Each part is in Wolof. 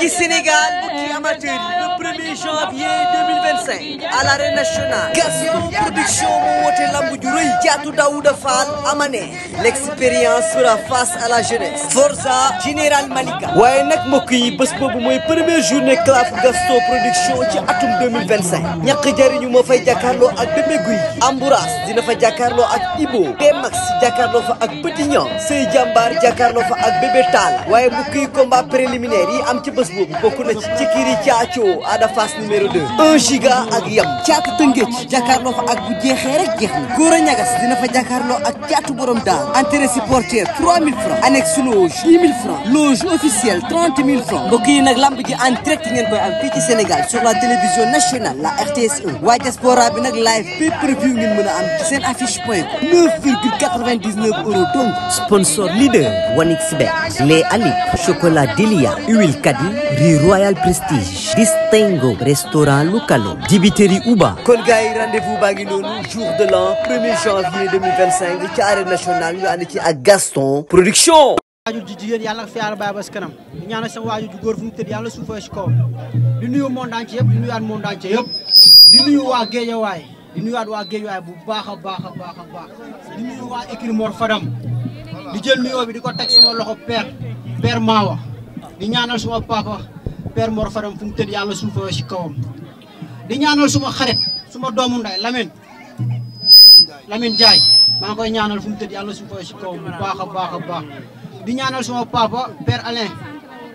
mbokki Sénégal mbokki amateur yi le 1er janvier 2025 à l'arène nationale Gaston production moo woote lamb ju rëy Thiatou Daouda Fall Amané l'expérience fera face à la jeunesse Forza Général Malika waaye nag mbokk yi bés boobu mooy première journée clap Gaston production ci atum 2025 ñàkk jariñu moo fay jàkkaarloo ak Bébé Guy Ambouras dina fa jàkkaarloo ak Ibo T-Max jàkkaarloo fa ak Petit Niang Sey Jambar jàkkaarloo fa ak Bébé Talla waaye mbokk yi combat préliminaire yi am ci bés boobu bokk na ci Cikiri Thiacho Ada Fass numéro 2 1 giga ak Yam Caatu Tëngéej jàkkaarloo fa ak bu jeexee rek jeex na Gora Ñagas dina fa jàkkaarloo ak Caatu Borom Daar entrée supporter 3000 francs annexe loge 10 000 francs loge officielle 30 000 francs mbokk yi nag lamb ji en direct ngeen koy am fii ci Sénégal sur la télévision nationale la RTS 1 waa diaspora bi nag live pay-per-view ngeen mën a am ci seen affiche point 9,99 € donc sponsor leader 1xBet lait Alip chocolat Delia huile Kadi riz Royal Prestige Distingo restaurant Lucalo dibiteri Uba kon gars yi rendez-vous baa ngi noonu jour de l'an 1er janvier 2025 ci arène nationale ñu ànd ci ak Gaston production waajur ji jigéen yàlla fi yàlla bàyyi ba si kanam di ñaanal sama waajur ju góor fu mu tëdd yàlla suufee si kaw di nuyu monde entier yëpp di nuyuwaat monde entier yëpp di nuyu waa Géejawaay di nuyuwaat waa Géejawaay bu baax a baax a baax a baax di nuyu waa écurie Mor Fadam di jël nuyoo bi di ko teg sama loxo père Mawa di ñaanal suma papa père Mor Fadam fu mu tëdd yàlla suufee si kawam di ñaanal suma xarit suma doomu nday Lamine Ndiaye maa ngi koy ñaanal fu mu tëdd yàlla suufee si kawam bu baax a baax a baax di ñaanal suma papa père Alain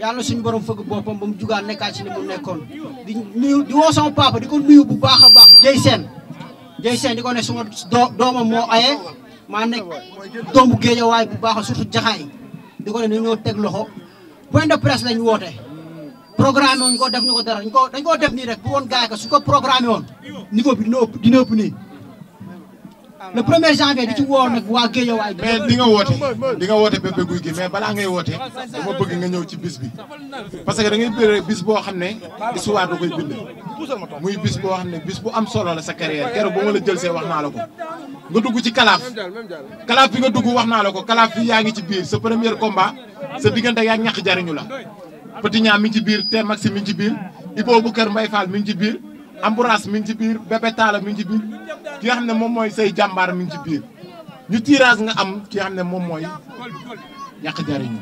yàlla suñu borom fëgg boppam ba mu jugaat nekkaat ci li mu nekkoon di woo sama papa di ko nuyu bu baax a baax Jey Sène di ko ne suma doomam moo aye maa nekk doomu Géejawaay bu baax surtout jaxaay di ko ne dañoo teg loxo point de presse lañ woote programme woon ko def ñu ko dara dañ ko def nii rek pour woon gaay ka su ko programme woon niveau bi dina ëpp nii le 1er janvier di ci woo nag waa Géejawaay mais di nga woote Bébé Guy gi mais balaa ngay woote dama bëgg nga ñëw ci bis bi parce que da ngay bëre bis boo xam ne histoire da koy bind muy bis boo xam ne bis bu am solo la sa carrière keroog ba ma la jël see wax naa la ko nga dugg ci kalaaf bi nga dugg wax naa la ko kalaaf bi yaa ngi ci biir sa premier combat sa diggante yaa ñàkk jariñu la Petit Niang mi ngi ci biir T-Max mi ngi ci biir Ibo bu Kër Mbaye Fall mi ngi ci biir Ambouras mi ngi ci biir Bébé Talla mi ngi ci biir ki nga xam ne moom mooy Sey Jambar mi ngi ci biir ñu tirage nga am ki nga xam ne moom mooy ñàkk jariñu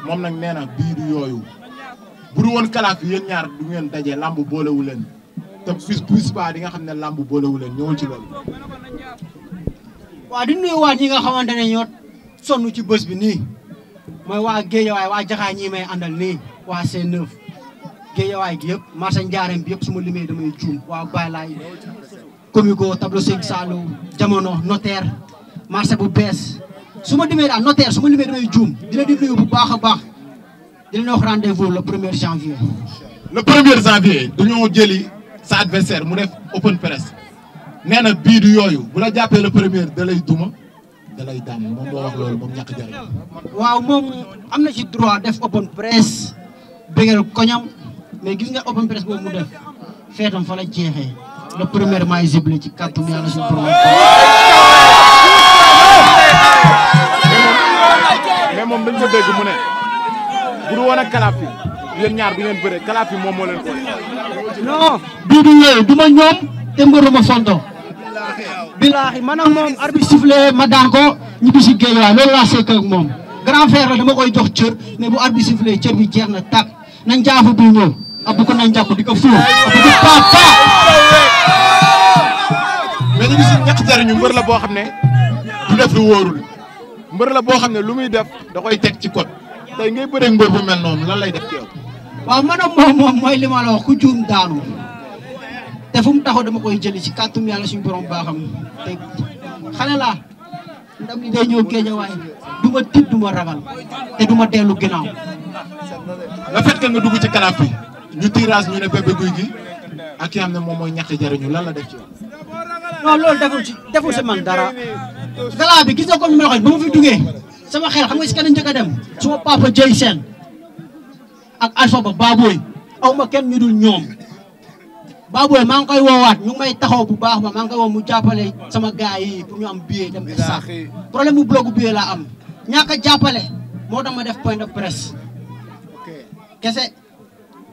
moom nag nee na biir yooyu bu du woon kalaaf yi yéen ñaar du ngeen daje lamb boolewu leen te bis ba di nga xam ne lamb boolewu leen ñëwul ci loolu. waaw di nuyuwaat ñi nga xamante ne ñoo sonn ci bés bi nii mooy waa Géejawaay waa Jaxaay ñi may àndal nii waa C9 Géejawaay gi yëpp marché Njaareem bi yëpp su ma limee damay juum waa Baylaay comico tableau Sëñ Saalum jamono notaire marché bu bees su ma limee daal notaire su ma limee damay juum dina di nuyu bu baax a baax di leen wax rendez-vous le 1er janvier. le 1er janvier dañoo jëli sa adversaire mu def open press nee na bii du yooyu bu la jàppee le 1er da lay duma da lay daan moom moo wax loolu moom ñàkk jariñ waaw moom am na ci droit def open press bëggal koñam mais gis nga open press boobu mu def feetam fa la jeexee le 1er maay zible ci kàttu yàlla suñu borom. mais moom dañ ko dégg mu ne bu du woon ak kalaaf yi yéen ñaar bi ngeen bëre kalaaf yi moom moo leen ko. non bii du ñëw du ma ñoom te mbëru ma fonto bilaahi man ak moom arbitre sifflé ma daan ko ñibbi si Géejawaay loolu laa sekk ak moom grand frère la dama koy jox cër mais bu arbitre sifflé cër bi jeex na tàkk nañ jaafu bi ñëw ab ko nañ jàpp di ko fuur di papa mais ñu gis ñàkk jariñu mbër la boo xam ne du def lu wóorul mbër la boo xam ne lu muy def da koy teg ci code tey ngay bëreeg mbër bu mel noonu lan lay def ci yow. waaw man ak moom mooy li ma la wax ku juum daanu te fu mu taxaw dama koy jëli ci kàttum yàlla suñu borom baaxam te xale laa ndam li day ñëw Géejawaay du ma tiit du ma ragal te du ma dellu ginnaaw. le fait que nga dugg ci kalaaf bi ñu tirage ñu ne Bébé Guy gi ak ki nga xam ne moom mooy ñàkk jariñu lan la def ci yow. non loolu deful si man dara galaa bi gis nga comme ni ma la waxee ba ma fi duggee sama xel xam nga si kenn njëkk a dem suma papa Jey Sène ak Alpha Ba Baboy aw ma kenn ñu dul ñoom Baboy maa ngi koy woowaat ñu ngi may taxaw bu baax ba maa ngi koy woo mu jàppale sama gars yi pour ñu am billet dem sax problème mu bloc billet laa am ñàkk a jàppale moo tax ma def point de presse kese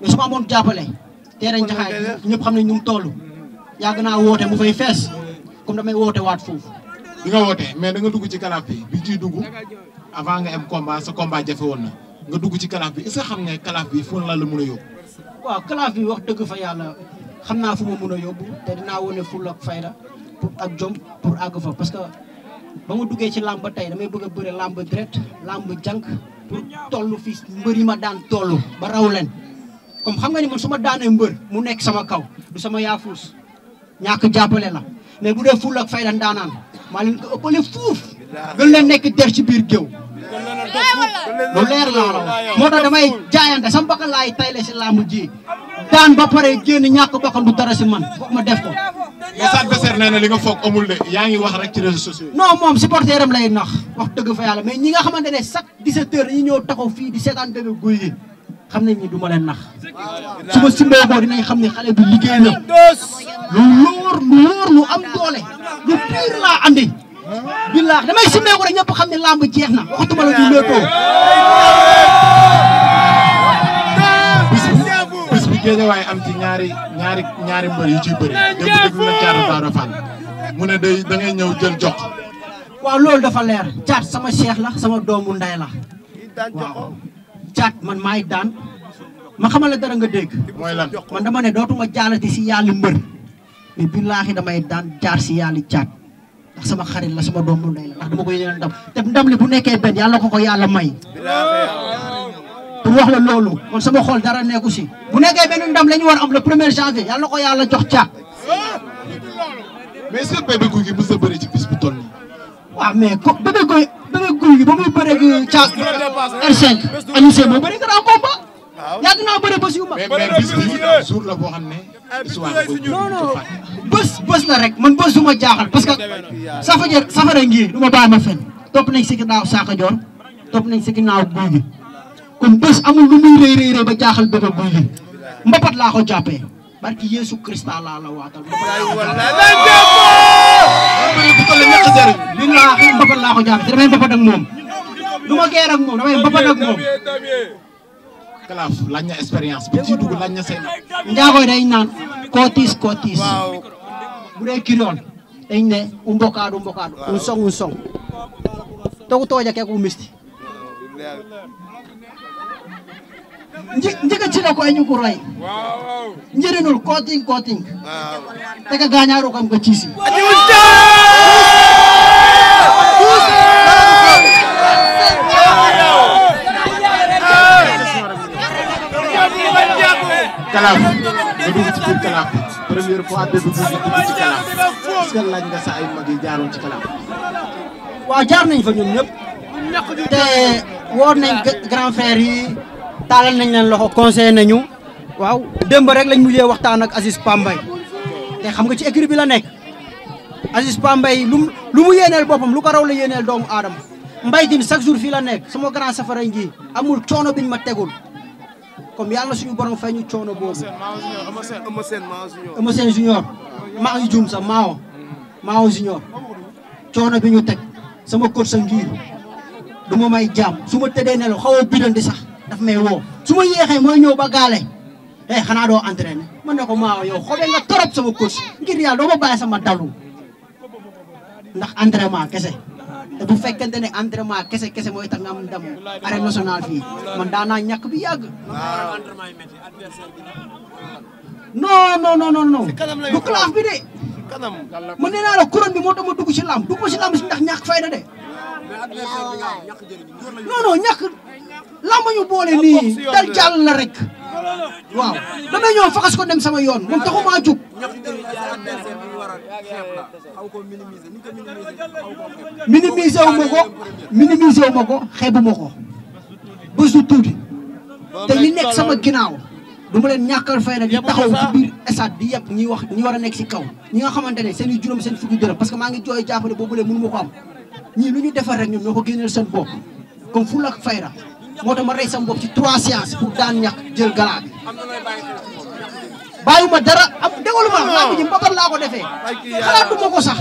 mais su ma amoon jàppale terrain Jaxaay ñëpp xam nañ ñu mu toll yàgg naa woote mu fay fees comme damay woote waat foofu. di nga woote mais da nga dugg ci kalaaf bi ciy dugg avant nga am combat sa combat jafe woon na nga dugg ci kalaaf bi est-ce que xam nga kalaaf bi fu la mën a yóbbu. waaw kalaaf bi wax dëgg fa yàlla xam naa fu ma mën a yóbbu te dinaa wane ful ak fayda pour ak jom pour àgg fa parce que ba ma duggee ci làmb ba tey damay bëgg a bëre làmb direct làmb jànk pour toll fii mbër yi ma daan toll ba raw leen comme xam nga ni man su ma daanee mbër mu nekk sama kaw du sama yaafuus ñàkk jàppale la mais bu dee ful ak fayda ndaanaan maa leen ko ëppale fuuf gën leen nekk der ci biir géew lu leer laa la moo tax damay jaayante sama bakkan laay tayle si làmb ji daan ba pare génn ñàkk bakkan du dara si man foog ma def ko. mais sa adversaire nee na li nga foog amul de yaa ngi wax rek ci réseaux sociaux yi. non moom supporter am lay nax wax dëgg fa yàlla mais ñi nga xamante ne chaque 17 heures dañuy ñëw taxaw fii di seetaan Bébé Gouy Gui xam nañ ni du ma leen nax su ma simbeekoo dinañ xam ne xale bi liggéey na lu wóor lu am doole lu pire laa andi. billah damay simbeeku rek ñëpp xam ne lamb jeex na waxtuma la ñu leetoo. bis bi Géejawaay am ci ñaari mbër yu ciy bëri démb déglu na Caatu Daara Fall mu ne da ngay ñëw jël jox. waaw loolu dafa leer Caat sama cheikh la sama doomu nday la waaw Caat man maay daan ma xamal la dara nga dégg. mooy lan man dama ne dootuma jaalati si yàlli mbër mais billaahi damay daan jaar si yàlli Caat ndax sama xarit la sama doomu ndey la ndax dama koy yéene ndam te ndam li bu nekkee benn yàlla ko yàlla may. pour wax la loolu kon sama xol dara nekku si bu nekkee benn ndam la ñu war am le 1er janvier yàlla ko yàlla jox Caat. mais est-ce que Bébé Gouy Gui mës a bëri ci bis bu toll nii. waaw mais ko Bébé Gouy Gui ba muy bëreeg Caat R5 Aliou Seye moo bëri grand combat yàgg naa bëri bés yu mag. mais bis bi jour la boo xam ne histoire koy non bés la rek man bés du ma jaaxal parce que safara ngi du ma bàyyi ma fen topp nañ si ginnaaw Sakho Dior topp nañ si ginnaaw Gouy Gui kon bés amul lu muy rëy ba jaaxal Bébé Gouy Gui mbapat laa ko jàppee barki Yeesu Krista laa la waatal mbapat laa ko jàppee te damay mbapat ak moom du ma geer ak moom damay mbapat ak moom. Kalaaf laaj na expérience bi ci dugg laaj na seen. njaagoy day naan kootiis bu dee kiriyoon dañ ne un bocado un song togu tooja keek u misti njëga ci la ko ñu ko ray njërinul kooting te ka gaañaaru kam ko ciisi Kalaaf nga dugg ci biir Kalaaf première fois Bébé Gouy Gui dugg ci Kalaaf est-ce que laaj nga sa ay mag yi jaaroon ci Kalaaf. waaw jaar nañ fa ñun ñëpp te woor nañ grand frère yi taalal nañ leen loxo conseillé nañu waaw démb rek lañ mujjee waxtaan ak Aziz Pambay te xam nga ci écurie bi la nekk Aziz Pambay lu mu yéeneel boppam lu ko raw la yéeneel doomu aadama Mbaye Tine chaque jour fii la nekk sama grand safara ngi amul coono biñ ma tegul comme yàlla suñu borom fay ñu coono boobu. Eumeu Sène junior maa ngi juum sax Mao junior coono bi ñu teg sama coach sa ngir du ma may jaam su ma tëddee nelaw xaw a bidandi sax daf may woo su ma yéexee mooy ñëw ba gaale xanaa doo entraîné man ne ko Mao yow xobee nga torop sama coach ngir yàlla doo ma bàyyi sama dalu ndax entraînement kese te bu fekkente ne entraînement kese mooy tax nga am ndam arène nationale fii man daan naa ñàkk bi yàgg. non du classe bi de. man nee naa la couronne bi moo tax ma dugg ci lamb dugg ci lamb si ndax ñàkk fayda de. non ñàkk lamb ñu boole nii dal jàll la rek. waaw damay ñëw faxas ko dem sama yoon moom taxumaa jug. minimiser wu ma ko xeebu ma ko bés du tuuti te li nekk sama ginnaaw du ma leen ñàkkal fay nag di taxaw ci biir stade di yëpp ñi war a nekk si kaw ñi nga xamante ne seen i juróom seen fukki dërëm parce que maa ngi jooy jàppale boobu lee mënu ma ko am ñii lu ñu defar rek ñoom ñoo ko génneel seen bopp comme ful ak fayda moo tax ma rey sama bopp ci 3 séances pour daan ñàkk jël galaa bi bàyyiwuma dara am dégalu ma laa bi ji mbapat laa ko defee xalaatuma ko sax.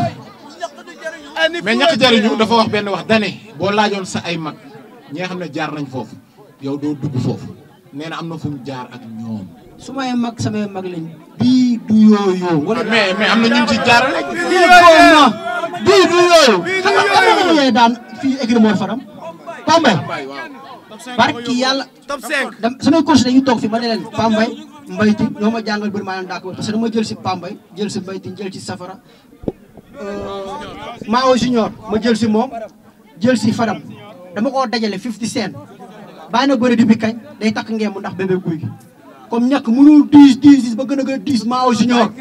mais ñàkk jariñu dafa wax benn wax dane boo laajoon sa ay mag ñi nga xam ne jaar nañ foofu yow doo dugg foofu nee na am na fu mu jaar ak ñoom. su may mag samay mag lañ. bii du yooyu. wala mais am na ñu ci jaarale. bii du yooyu. xam nga yooyu daan fii écrit Mor Fadam. Pambay. barki yàlla. top 5. samay course dañuy toog fi ma ne leen Pambay mbayti ñoo ma jàngal bëri maa leen dàkk parce que dama jël si Pambay jël si mbayti jël si Safara. Mao Junior ma jël si moom jël si Fadam dama koo dajale 50 cent bàyyi na bëri di bi kañ day takk ngeen mu ndax bébé guy gi comme ñàkk mënul 10 ba gën a gën a 10 Mao Junior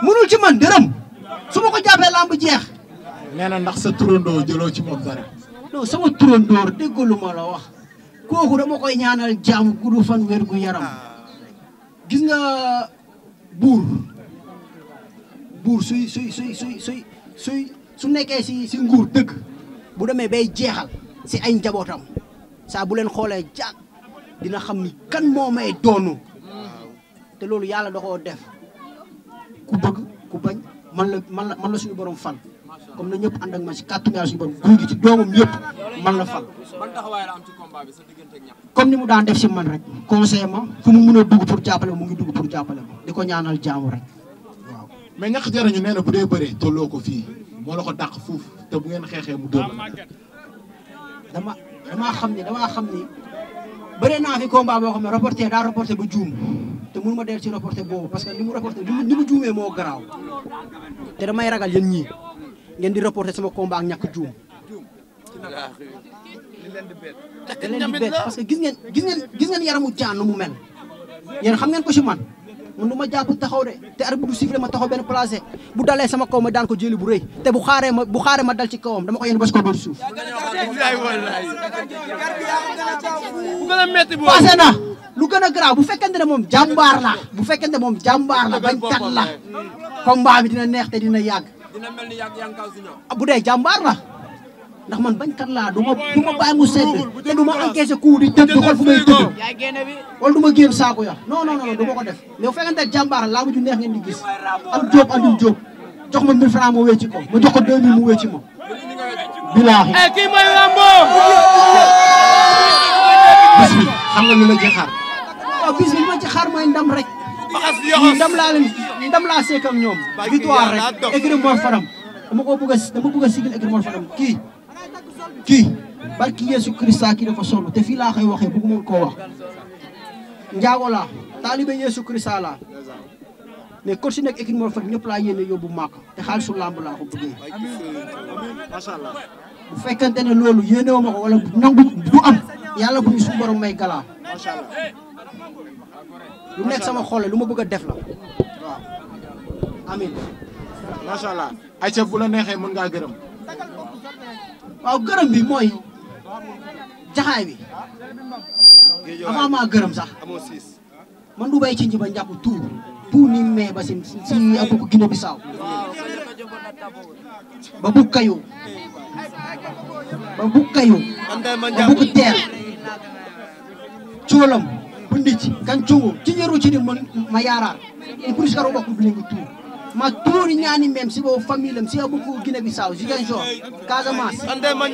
mënul ci man dërëm su ma ko jàppee lamb jeex. nee na ndax sa turandoo jëloo ci moom dara. non sama turandoor déggalu ma la wax kooku dama koy ñaanal jàmm gudd fan wér gu yaram gis nga buur su nekkee si nguur dëgg bu demee bay jeexal si ay njabootam saa bu leen xoolee jàkk dina xam ni kan moo may doonu te loolu yàlla da koo def ku bëgg ku bañ man la suñu borom fal comme na ñëpp ànd ak ma si kàttanu yàlla suñu borom guy gi ci doomam yëpp man la fal. ban taxawaay la am ci combat bi sa diggante ak ñax. comme ni mu daan def si man rek conseil ma fu mu mën a dugg pour jàppale ma mu ngi dugg pour jàppale ma di ko ñaanal jaamu rek waaw. mais ñax jarañu nee na bu dee bëree tolloo ko fii moo la ko dàq fuuf te bu ngeen xeexee mu dóor la. damaa xam ni bëree naa fi combat boo xam ne reporter daa reporter ba juum te mënu ma dellu ci reporter boobu parce que li mu reporter li mu juumee moo garaaw te damay ragal yéen ñii ngeen di reporter sama combat ak ñàkk juum. da leen di bett parce que gis ngeen yaramu jaan nu mu mel yéen xam ngeen ko si man du ma jàpp taxaw de te arbitre du sifflé ma taxaw benn placé bu dalee sama kaw ma daan ko jëli bu rëy te bu xaaree ma dal ci kawam dama ko yéen bas ko doon suuf. bu gën a métti bu passé na lu gën a garaaw bu fekkente ne moom jàmbaar la bañkat la combat bi dina neex te dina yàgg. dina mel ni yàgg kaw si ñoom. bu dee jàmbaar la ndax man bañkat laa du ma bàyyi mu sedd te du ma encaissé coup di tëdd xool fu may tëdd wala du ma génn saako ya non du ma ko def mais bu fekkente ne jàmbaar la laa mu ju neex ngeen di gis am jóob andul jóob jox ma 1000 francs ma wécci ko ma jox ko 2000 mu wécci ma bilaahi kii mooy Lambo bis bi xam nga lu la ci xaar. waaw bis bi li ma ci xaar mooy ndam rek ndam laa seek ak ñoom victoire rek écurie Mor Fadam dama bëgg a sigil écurie Mor Fadam kii barki Yeesu Krista kii dafa sonn te fii laa koy waxee bëgguma koo wax njaago laa taalibe Yeesu Krista laa mais coach si nekk équipe Mor Fadam ñëpp laa yéene yóbbu màkk te xaalisu làmb laa ko bëggee macha allah bu fekkente ne loolu yéene woo ma ko wala nangu du am yàlla bu ñu suñu borom may galaa macha allah lu nekk sama xol lu ma bëgg a def la waaw amin macha allah ayca bu la neexee mën ngaa gërëm. waaw gërëm bi mooy jaxaay bi avant maa gërëm sax man du bay ci nji ba njàpp tout ni mais ba si aboko Guinée Bissau ba bu kayu ba bu teer coolam bu ndici kan cungu ci ñeru ci ni ma yaaraar i pour karo bokku bilingu tout ma tuuri ñaani même si bo famille am si aboko Guinée Bissau Ziguinchor Casamance Ndema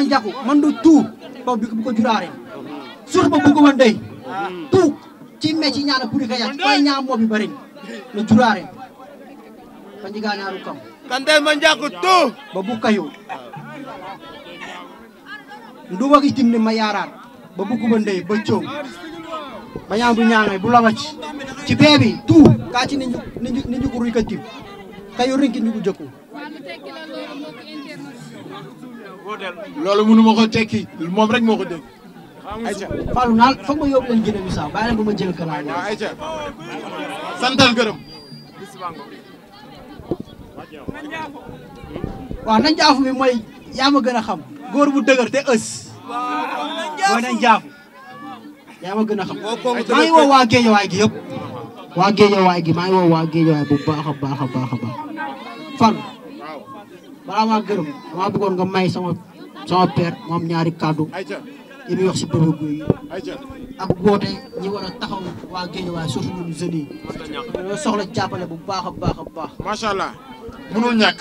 Ndiakou man du tout ba bi ko juraare sur ba bëgg ma ndey tout ci mecci ñaana pour ka yàcc koy ñaam moo bi bari no juraare ka njiga ñaaru kam Ndema Ndiakou tout ba bu kayo ndu wagi tim ne ma yaaraar ba bëgg ma ndey ba coow ba ñaam bu ñaangay bu la wacc ci beebi tout ka ci ni ñu ko ruy ka tim kayo rinki ñu ko jëkku loolu mënu ma ko tekki moom rek moo ko dégg. ayca Fallou naal foog ma yóbbu leen Guinée Bissau bàyyi leen ba ma jël kalaay waaw ayca santal gërëm. waaw nañ jaafu mi mooy yaa ma gën a xam góor bu dëgër te ës mooy nañ jaafu yaa ma gën a xam maa ngi woo waa Géejawaay gi yëpp waa Géejawaay gi maa ngi woo waa Géejawaay bu baax a baax a baax a baax Fallou balaa maa gërëm damaa bëggoon nga may sama père moom ñaari kàddu yi muy wax si bébé guy yi ak woote ñi war a taxaw waa Géejawaay surtout ñun jeunes yi dañoo soxla jàppale bu baax a baax a baax macha allah mënul ñàkk.